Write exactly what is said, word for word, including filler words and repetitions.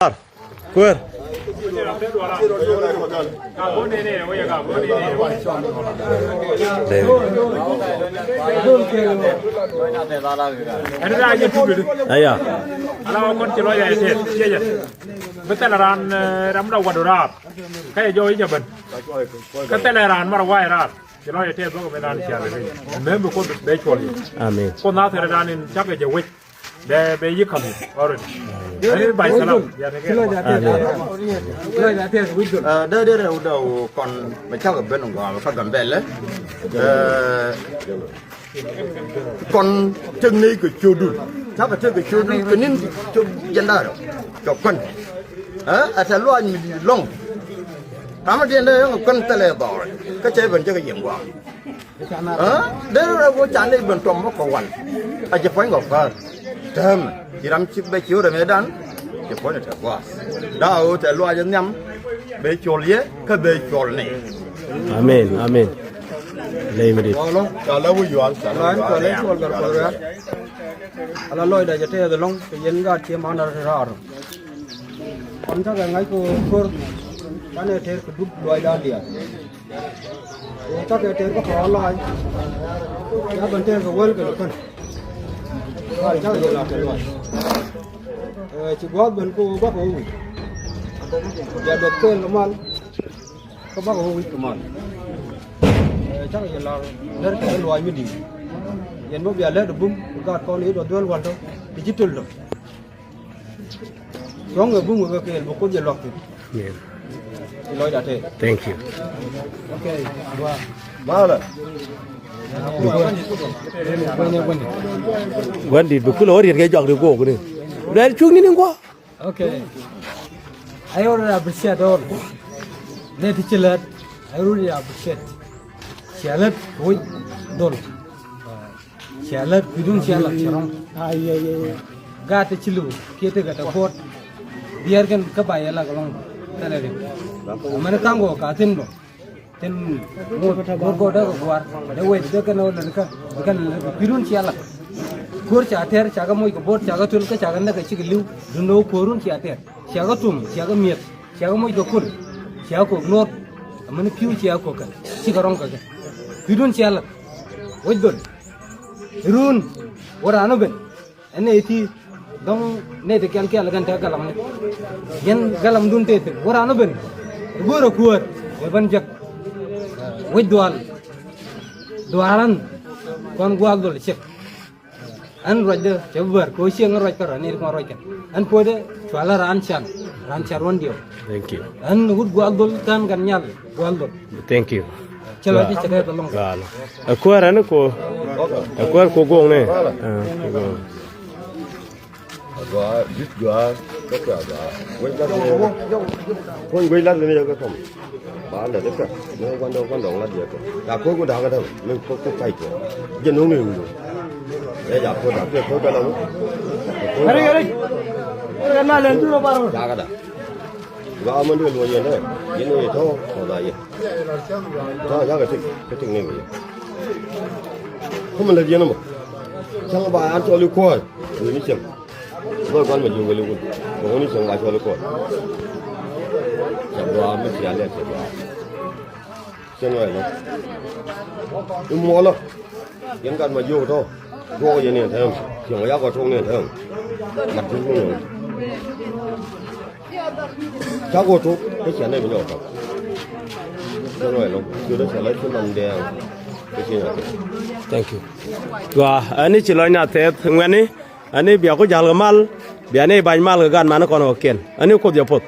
Kuäär. Aya. Bi thilɛ raan, eh, ram la wat raar. Kä yɛ jɔw i̱ jɛ ben. Kä thilɛ raan mar wa̱a̱ raar. Ci lɔc ɛ tɛth bä kɛ ben dan cial ɛ ben. Mem bi Kuoth bɛ cuɔl yɛ. Amen. Kuoth Nathɛrɛ dan in cakɛ jɛ wec. Bɛ, bɛ yi ka̱m yɛ already. Ani bay salam. Amen. Dee, dee rɛw dee kɔn mɛ cakɛ ben gɔaa kä Gambɛlɛ. Ɛ, kɔn tek ney kɛ ciötdu. Cakɛ tek kɛ ciötdu kɛ ni̱n cop jɛn da̱rɛ. Cop kɔn. Ɛ, ɛ tɛ luaac mi di̱i̱t lɔ̱ŋ. Ram mi diɛn dee yɔ̱ŋ kɔn thilɛ dhɔr. Kä cɛ ben cɛ kɛ yiɛn gua̱a̱. Ɛ, dee rɛ wä can dee ben tɔm mɔ kɛ wal. A jɛ puɔ̱ny kɛ kuäär. Täämɛ ci ram ci bɛ ci wä rɛ mëëdan. Ci puɔ̱ny tɛ gua̱a̱. Daa ɣöö tɛ luaac nhiam. Bɛ cɔl yɛ kä bɛ cɔl ni. Amen, amen. Ley mi dit. Ca lɛ wä yual, ca lɛ wä yual. Ca lɛ cuɔl gɛr kuɔl gɛr. Ala lɔcdɛ jɛ tɛth ɛlɔ̱ŋ kɛ yɛn gaat cië man rɔ raar. Kɔn cakɛ ŋa̱c kɛ ko̱r. Canɛ tɛr kɛ dup luɔcdan diaal. Ɣöö cakɛ tɛr kä kɔn la̱a̱c. Ca ben tɛr kɛ wäl kɛ lukän. Kɔn cakɛ jɛ la̱a̱c kɛ luɔc. Ɛ, ci gua̱a̱th ben kɛ ɣöö bakɛ ɣöö wi̱c. Bia duɔth kɛɛl kɛ mal. Kä bakɛ ɣöö wi̱c kɛ mal. Ɛ, cakɛ jɛ la̱a̱c lär kɛ luɔc mi di̱i̱t. Yɛn bä bia lät ɛ bum kɛ gaat kɔn i̱ duɔth duel wal tɔ. Ti ci töl tɔ. Cuɔ̱ŋ ɛ bum kɛ kɛɛl bä Kuoth jɛ luak thi̱n. Amen. Ci lɔcdä tɛth. Thank you. Okay. Malɛ. Gua̱n di̱t bi kulɛ wä riet kɛ jɔak ri guɔk ni. Rɛl cuŋni ni gua̱. Okay. I already appreciate all. Nɛ ti ci lät. I already appreciate. Cia lät kɛ wi̱c dhol. Cia lät kui̱dun cia lät cia rɔ̱ŋ. Ai, ai, ai. Gaat ti ci li̱w kiɛ tekɛ tɛ kuɔt. Diɛɛr kɛn kä ba yɛ lak ɛlɔ̱ŋ. Thilɛ rin. Amäni ka̱ŋ kɔ ka thi̱n bä. Thi̱n ŋot ŋot kɔ dee kɛ gua̱a̱r dee wec dee kɛn ɣöö lät kä kɛn lät kui̱dun cia lak. Kuäär ca tɛr ca kɛ moc kɛ bo̱o̱t ca kɛ thöl kä ca kɛ näk kɛ cikɛ li̱w. Duundɛ ɣöö kuäärun cia tɛr cia kɛ thum cia kɛ mi̱eth. Cia kɛ moc kɛ kun cia kɛ kok nuɔ̱t. Amäni pi̱w cia kɛ kok kɛ cikɛ rɔ̱ŋ kɛ kɛ. Kui̱dun cia lak. Wec dhol. Run. Wä raan ɔ ben. Ɛn nɛy ti dɔ̱ŋ nɛy ti kɛl kɛl kɛn te galamni. Yɛn galamdun tëë thi̱n wä raan ɔ ben. Ɛ go̱o̱rä kuäär ɛ ben jek. Wec dhuaal. Dhuaal ɛn kɔn gua̱a̱l dhol cek. Ɛn ruacdä cɛ bi bär kɛ ɣöö cieŋ ruac kärɔ̱ nɛy ti kɔn ruac kɛn. Ɛn puɔ̱dɛ cualä raan can raan can ruɔ̱n diɔ̱k. Thank you. Ɛn wut gua̱a̱l dhol kän kɛn nyal gua̱a̱l dhol. Thank you. Cɛ lɔ ji̱ cɛ kɛ kɛ lɔŋ. Ɛ kuäär ɛn ko ɛ kuäär ko go̱o̱ŋ ni. Ɛ, ko go̱o̱ŋ. Agɔaa, dit gɔaa, kä kɛ agɔaa. Wec lat ni, kuny wec lat ni yɛ kä kɔm. Ba lɛ dikɛ ni guandɛ guandɛ ŋuat yɛ kɛ. Ya ko̱r ku dakä däk ni ko̱r ku kac kɛ. Jɛ no̱ŋ ni wulu. Ɛ ja ko̱r dakä ko̱r bɛ la wä. Kari kari. Kari kan ma lɛ ndu ro baro. Dakä da. Gɔaa mɛn dikɛ luɔc yɛn dɛ. Yɛn ni tɔ kɔ da yɛ. Tɔ ya kɛ tik kɛ tik ni wulu. Kum lɛ yɛn mɔ. Cäŋ ba an tɔli kuɔɔr. Wini cäŋ. Bä gua̱n ma ji̱ weli wun. Bä wuni cieŋ ba cuɔl ikɔn. Cɛ gɔaa mi cia lɛt cɛ gɔaa. Cien wɛ lɔ. Imuɔlɔ. Yɛn gat ma jiök tɔ. Duɔk yɛn ni ɛn tɛm. Cieŋ wä yakɔ tuɔk ni ɛn tɛm. Mat tuɔk ni ɛn. Cakɔ tuɔk kä cia nɛy bi nyɔk tɔk. Cien wɛ lɔ. Ciötdä cɛ lɔ ci man dɛɛŋ. Kä ci nyɔk. Thank you. Gɔaa ɛn ni ci lɔcna thɛth ŋuɛ̈tni. Ani bia ku ja̱l kɛ mal, bia ni ba̱ny mal kɛ gat mani kɔn kɔ̱kiɛn. Ani Kuoth jɛ poth.